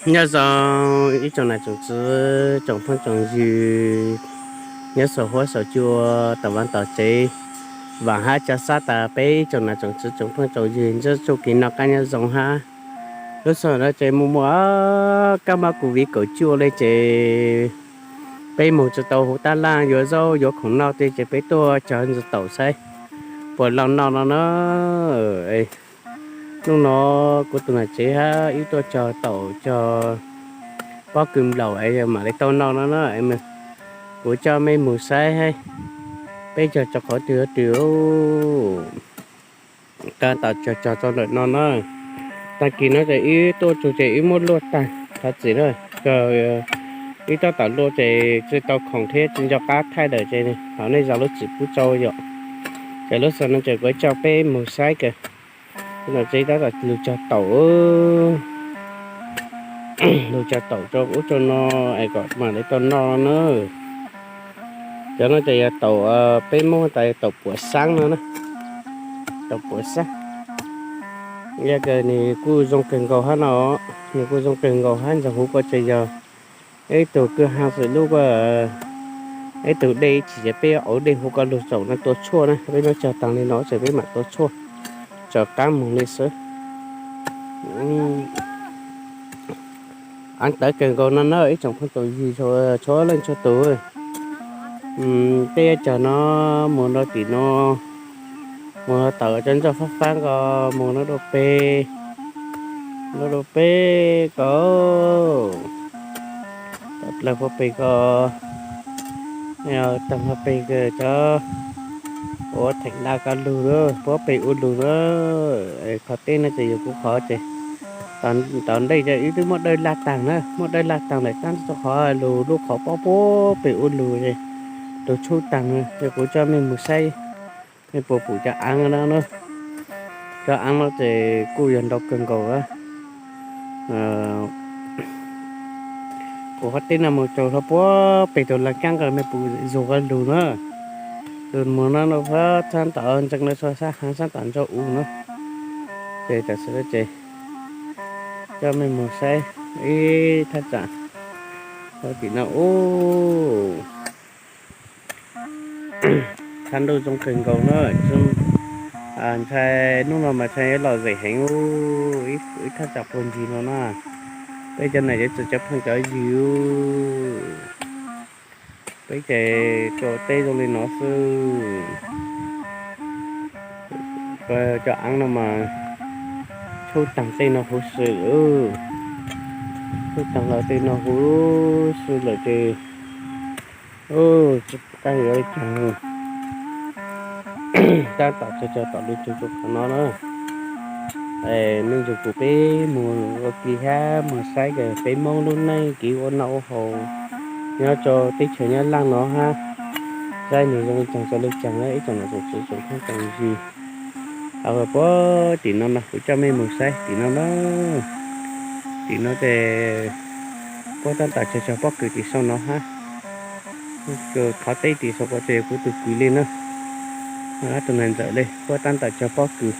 Nyob zoo ib tsoom nam tsoom tswv, tsoom phooj tsoom ywg nyob saum huab saum cua, tom vaj tom tsev, vaam hab ca xab tas peb ib tsoom nam tsoom tswv, tsoom phooj tsoom ywg ntsib txuj kev noj qaab nyob zoo hab. Lub sij hawm no ces muaj muaj kab mob covid kaum cuaj le ces peb moog tsi tau huv tab laaj, yuav zaub yuav khoom noj tej ces peb tuaj cog ntsis taum saib puas loj noj no na. Hnub no kuv tus nam tsev hab wb tuaj cog taum cog pob kws nplaum es mam li tau noj no na. Kuv coj mej moog saib hab, peb cog rau qhov twg twg. Tab tom cog cog rau ntawm no na. Tag kis no ces wb tuaj txug ces wb muab luaj tag thov txim na. Wb tab tom luaj ces tsi tau khoom thiab tsi nco qab thaij lawm ces thov nej zam lub txim pub rau yom. Ces lub sij hawm no ces kuv coj peb moog saib kawg. Tus nam tsev tab tom lug cog taum, lug cog taum rau ub rau no es kom mam li tau noj na. Cov no ces yog taum, peb Moob tas taum puam xaab no na. Taum puam xaab, yog kws nwg kuj zoo kawg nkaus hab no, nwg kuj zoo kawg nkaus hab. Ntawm huv ko ces yog ib tug kwj ha xwm lub, ib tug dej ib chim ces peb auv dej huv ko lug tsaum no tua tshuaj na, peb muab cog taag le no ces peb mam tua tshuaj tso qaab moog le xwb. Aav tawv kawg nkaus no na ib tsoom phooj tsoom ywg txhua leej txhua tug. Peb yuav cog no, moog rau tim no, moog tawm cov ntsuag faab faab ko, moog no rau peg, no rau peg ko, tawm plaws puab peg ko, taag puab peg ko, cov ua theem da ko lug, puab peg ua lug na. Qhov teb no ces yog kuv qhov ces tom ntej ces wb twb muab dawj laj taag na, muab dawj laj taag lawm tab rau qhov lug lub qhov pob puab peg ua lug, lug tshub taag. Yog kuv coj mej moog saib, mej puas pum cov aav no na. Cov aav no ces kuj yog ntau kawg nkaus. Kuv qhov teb no moog rau hlo puab peg tug laj kaab ko, mej pum zug ko lug na. Lug moog no no puab txhab tom ntseeg no, sab haav sab tom ntsa u na. Ces tam sim no ces coj mej moog saib ib thaj tsam rau tim no ub. Txhab ntuj zoo kawg nkaus na. Ntshai hnub no mas ntshai yuav lom zem heev ub, ib thaj tsam puag ncig no na. Peb cov nam cov txiv cov phooj cov ywg, peb ces tuaj teb zoo li no xwb. Cov aav no mas tshub taag tej no huv si, tshub taag los tej no huv si lawm ces tsi paub yuav ua caag. Tab tom cog cog tom lug txug rau qhov no na. Mej nrug kuv peb moog ua ke hab moog saib kawg peb Moob lub neej kev ua noj ua haus nyob rau teb chaws Nyab Laaj no hab, saib nwg zoo li caag rau li caag na ib tsoom nam tsoom tswv tsoom phooj tsoom ywg. Puab tim no na, kuv coj mej moog saib tim no na. Tim no ces puab tab tom cog cog pob kws tim sau no hab. Qhov teb tim sau ko ces kuv tug kwv le na, tus nam ntxawm le, puab tab tom cog pob kws.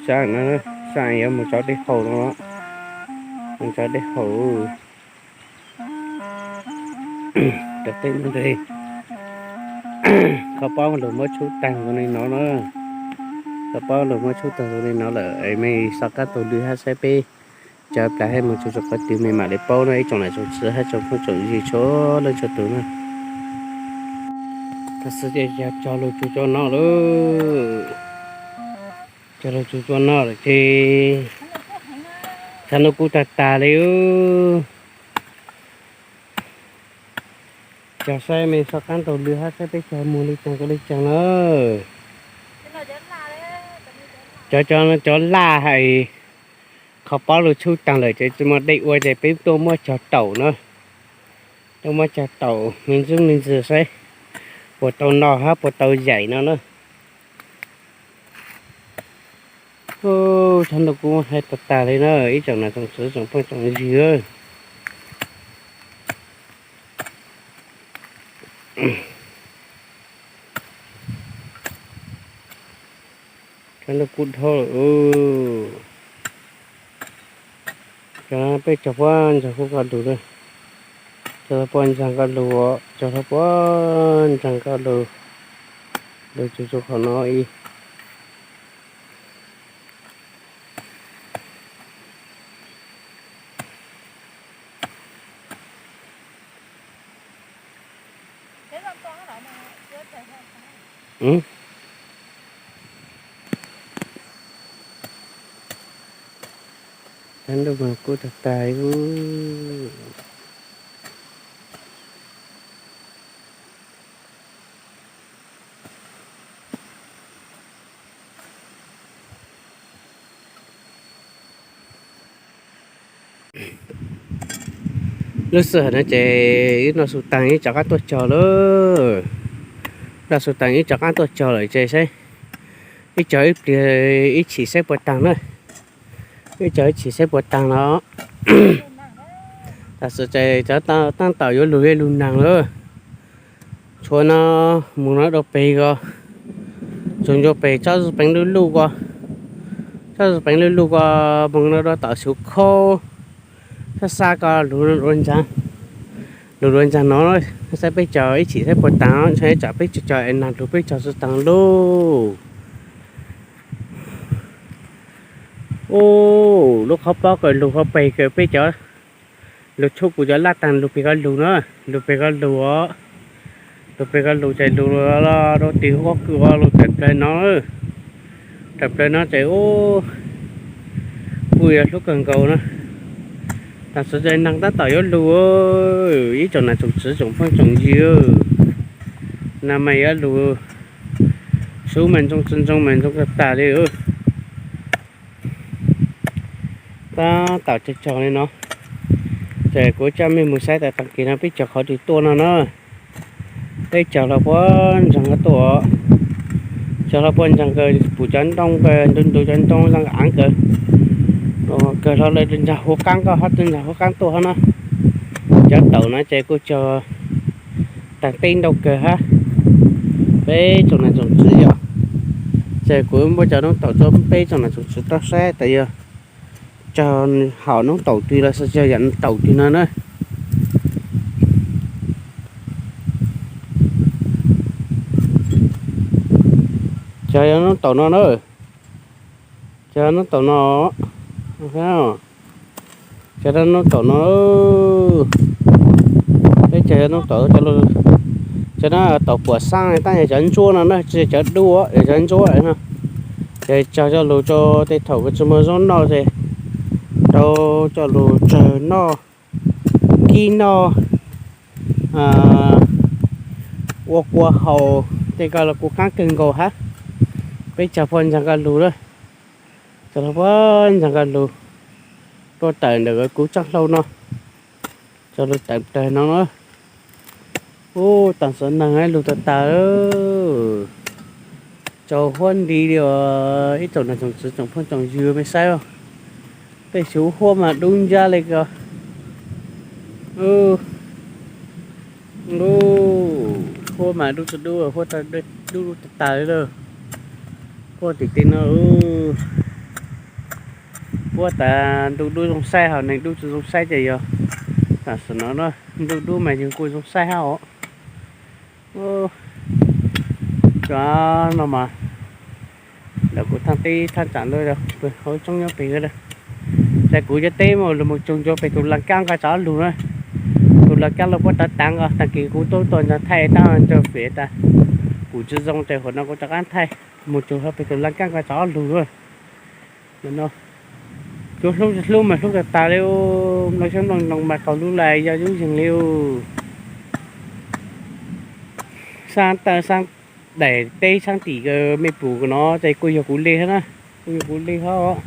Sab, sab yuav moog tsawv dej haus no, moog tsawv dej haus. Cov teb no, qhov paub lug muab tshub taag zoo li no na. Qhov paub lug muab tshub taag zoo li no lawm, mej so qaab taug lw hab saib peb cov plas hab moog txug rau qhov twg mej mam li paub na ib tsoom nam tsoom tswv hab tsoom phooj tsoom ywg txhua leej txhua tug na. Tam sim ces cog lug txug rau no lawm, cog lug txug rau no lawm ces txhab ntuj kub tag tag li. Cog saib mej so qaab taug lw hab saib peb cog moog li caag rau li caag na. Cov, cov laj hais, qhov paub lug tshub taag lawm ces tsi muaj dej ua ces peb tuaj muab cog taum na. Tuaj muab cog taum me ntsis me ntsis saib puas tau noj hab puas tau yaim no na. Txhab ntuj kub hab tag tag li na ib tsoom nam tsoom tswv tsoom phooj tsoom ywg. Kub dhau lawm. Cov peb cog puag ntxeeg kuj koj lug, cog puag ntxeeg koj lug, cog puag ntxeeg koj lug, lug tsuag tsuag qhov no ib. Tag ntuj mas kub tag tag. Lub sij hawm no ces wb noj su taag wb rov qaab tuaj cog lawm. Noj su taag wb rov qaab tuaj cog lawm ces saib, wb cog ib pliag ib chim saib puas taag na. Wb cog ib chim saib puas taag no. Tam sim ces cov taab tawm yuav lug li lug naag lawm. Tshuav no, moog no dua peg ko, tsuas ncua peg tsob zuj peev luj luj ko, tsob zuj peev luj luj ko, moog no dua tom Suav Khauj, sab sab ko lug dua ntsaag, lug dua ntsaag no, saib peb cog ib chim saib puas taag, ntshai tsam peb tsis cog es nag lug peb cog tsi taag lauj. Ub, lub qhov pob kawg lug qhov peg kawg peb cov lug tshuab kuv cov laj taag lug peg ko lug na, lug peg ko lug os. Lug peg ko lug ces lug rau tim huab kws lug tawm plawg no, tawm plawg no ces ub, kuj yog hlub kawg nkaus na. Tam sim ces nag taab tom yuav lug, ib tsoom nam tsoom tswv tsoom phooj tsoom ywg, nag mas yuav lug, sub mas ntsoog tsi ntsoog mas ntsoog tag tag li. Taab tom cog cog li no, ces kuv coj mej moog saib tas taag kis no peb cog qhov twg tuaj no na. Peb cog hlo puag ntsaag ko tuaj, cog hlo puag ntsaag kawg pum cov ntoo kawg ntu ntu cov ntoo zoo aav kawg, kawg hlo le ntsaag huv qaab ko hab, ntsaag huv qaab tuaj hab na. Cov taum no ces kuj cog taag peb ntau kawg hab. Peb tsoom nam tsoom tswv yog, ces kuv muab cov noob taum rua peb tsoom nam tsoom tswv tau saib tas yog cog hom noob taum twg los xav cog yam taum twg no na. Cog yog noob taum no na. Cog noob taum no. Cog noob taum no. Peb cog noob taum, cov no taum puam xaaj tab yog cov ntsuab no na, tsi yog cov dub, yog cov ntsuab no. Ces cog coj lug rau tej thaum kws tsi muaj zaub noj ces rau coj lug tsawg noj, kib noj, ua kua haus, tej ko los kuj qaab kawg nkaus hab. Peb cog puag ntsaag ko lug lawm, cog puag ntsaag ko lug, tuaj tawm ntawm kuv tsob hlau no, cog lug tawm plawg no na. Ub, taam sim neeg lug tag tag, tsaus huab nti li os ib tsoom nam tsoom tswv tsoom phooj tsoom ywg mej saib os. Tej xyov huab mas dub ntsab li ko. Huab mas dub tsi dub, huab dub tag tag li lawm. Huab tim tej no, huab tas ntuj dub zoo saib hos neeg dub tsi zoo saib ces yog taam sim no ntuj dub mas yog kuj zoo saib hab os. Cov no mas lawv kuj thaaj teb thaaj tsaam lawm, hauv tsoob nyob pem. Ces kuv cov teb mas lug moog tsaug ncua pem tus las kab nqaj tsov lug na. Tus las kab lug puab tav taav nqaj, taag kis kuv tub tuaj ntsaag thaij tab ntsaag fiv tas kuv tsi zoo ces huam no kuv rov qaab thaij moog tsaug hlo pem tus las kab nqaj tsov lug na. Cua hlub tsi hlub mas hlub tag tas li, nplooj xyoob nplooj ntoo mas qaug lub lais yog yub zeeg li. Saab tawm saab daim teb saab tim mej pum no ces kuj yog kuv li hab na, kuj yog kuv li hab.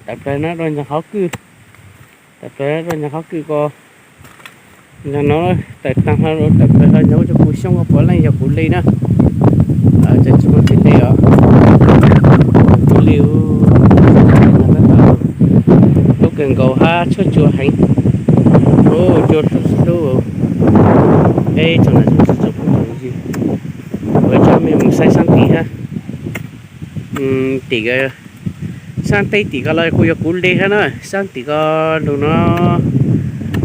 Tawm plawg no dua ntsaag qhov kwj, tawm plawg dua ntsaag qhov kwj ko, ntsaag no tawm taag hlo, tawm plawg hlo ntsaag ub rua kuv xyoob ko puav leej yog kuv li na. Ces tsi muaj tsi li os, kuv li. Hlub kawg nkaus hab tshuaj tsua heev. Cua hlub hlub. Peb tsoom nam tsoom tswv tsoom phooj tsoom ywg, kuv coj mej moog saib saab tim hab. tim, saab teb tim ko los kuj yog kuv le hab na, saab tim ko lug no,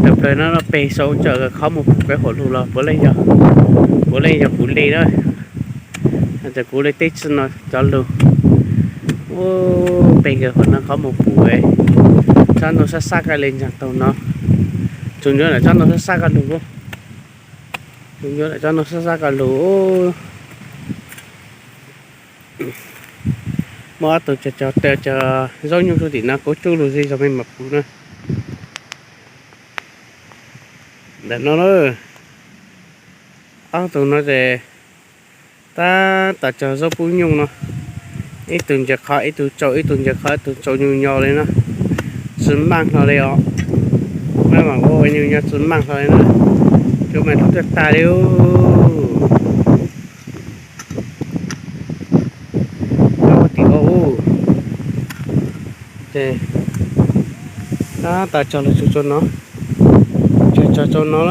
tawm plawg no peg sau tsawm khob mus puv peb huam lug los puav leej yog, puav leej yog kuv le na. Txawm kuv le teb tsi no cov lug, peg nkawd huam no khob mus puv, tsob ntoo sab sab koj le ntsaag taug no, tsuas ntsuav ntawm tsob ntoo sab sab koj lug, tsuas ntsuav ntawm tsob ntoo sab sab koj lug. Muaj ob tug cog zaub nyuj rua tim no, kuv tsuj lug ze zog mej mam pum na. Ntawm no, ob tug no ces tab tom cog zaub pub nyuj no, ib tug ntsaws qhov ib tug tsau, ib tug ntsaws qhov ib tug tsau nyuj nyo le no, tsi maaj hlo le os. Maj mam ua nyuj nyo tsi maaj hlo le na, cua mas dlub tag tag li. Ua tim ko, ces tab tom cog lug tsuas tsau no, cog tsau no,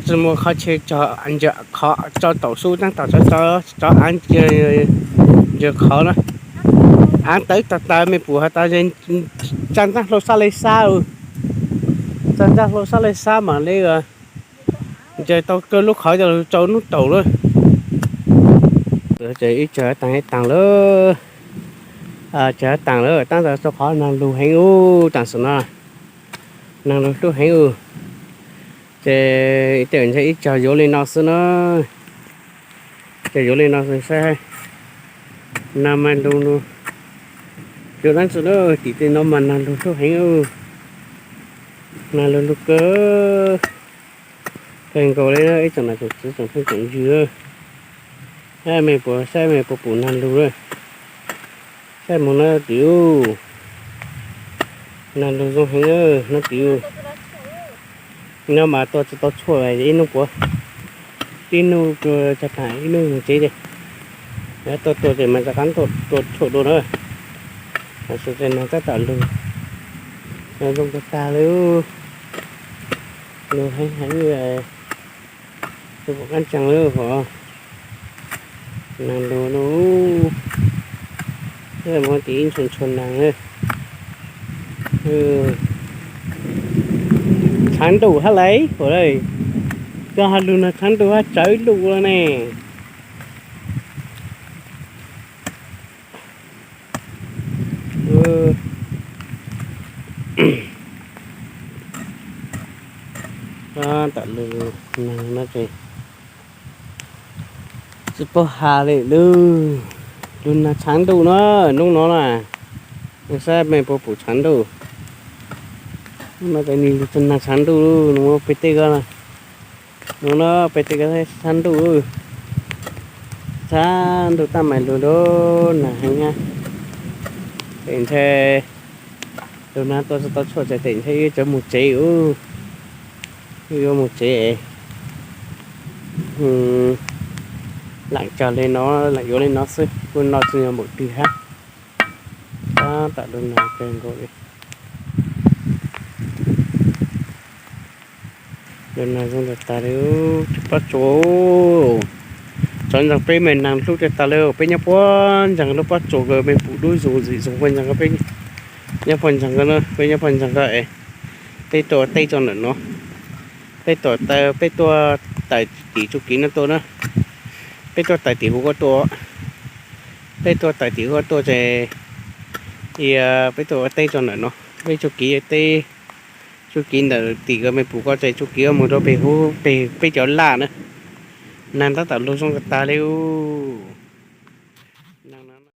tsi muaj qhov chaw cog ntsaws qhov, tsau taum sub taab tom tsau av ntsaws qhov na. Av tawv tag tag mej pum has tas tsa ntaaj hlua sab le sab, tsa ntaaj hlua sab le sab mam le ntsaws tau kawg lub qhov coj lug tsau nub taum lawm. Ces ib tsag taag ib taag lawm, tsag taag lawm, tab ntawd rau qhov naag lug heev ub, tam sim no naag lug hlub heev ub. Ces tej ntshai ib tsag yuav le no xwb na, ces yuav le no xwb saib. Naag mas lug, yuav dlaab tsi na, tim tej no mas naag lug hlub heev ub, naag lug lug kawg, kawg nkaus le na, ib tsoom nam tsoom txiv tsoom phooj tsoom ywg. Saib mej puas, saib mej puas pum naag lug lawm, saib moog no tim ub, naag lug zoo heev no tim ub. No mas tua tsi tau tshuaj, ib nub puav, ib nub cog taag ib nub moog tsev ces, tua tua ces mas rov qab tua tshuaj dua na. Tam sim ces naag tab tom lug, zoo tag tag le, lug heev heev, tsi pum qaab tsaa le hov. Naag lug no, muab tim ib ntshua ntshua naag. Tshaav ntuj hab lauj, koj ho lug naag tshaav ntuj hab tsawv luj le ne. Tam lug naag no ces tsi paub has le lug, lug naag tshaav ntuj na, nub no na, saib mej puas pum tshaav ntuj. Nub no ces nwg lug naag tshaav ntuj, nub no peb tej ko, nub no peb tej ko tshaav ntuj, tshaav ntuj tab mas lug nrau naag heev hab. Tes ntshai lug naag tua tsi tau tshuaj ces tes ntshai yuav cov moog tsev ub, yuav moog tsev. Laam cog le no, laam yuav le no xwb, kuj noj tsi yog npaum twg hab. Tab tom lug naag kawg nkaus li. Lug naag zoo tag tag li, tsi pob tsuas. Tov ntsoov peb mas naag hlub tag tag li, peb nyob puag ntsaag lub pob tsuas ko, mej pum dub zuj zus puag ntsaag ko, peb nyob puag ntsaag ko, peb nyob puag ntsaag ko es, peb tuaj teb tso ntawm no, peb tuaj, peb tuaj tawm tim tsuj kiv no tuaj na, peb tuaj tawm tim huv ko tuaj, peb tuaj tawm tim huv ko tuaj ces, peb tuaj ua teb tso ntawm no, peb tsuj kiv teb, tsuj kiv ntawm tim ko mej pum ko ces tsuj kiv moog rau peg huv peg peb cov laj na. Naag tab tom lug zoo tag tag li ub.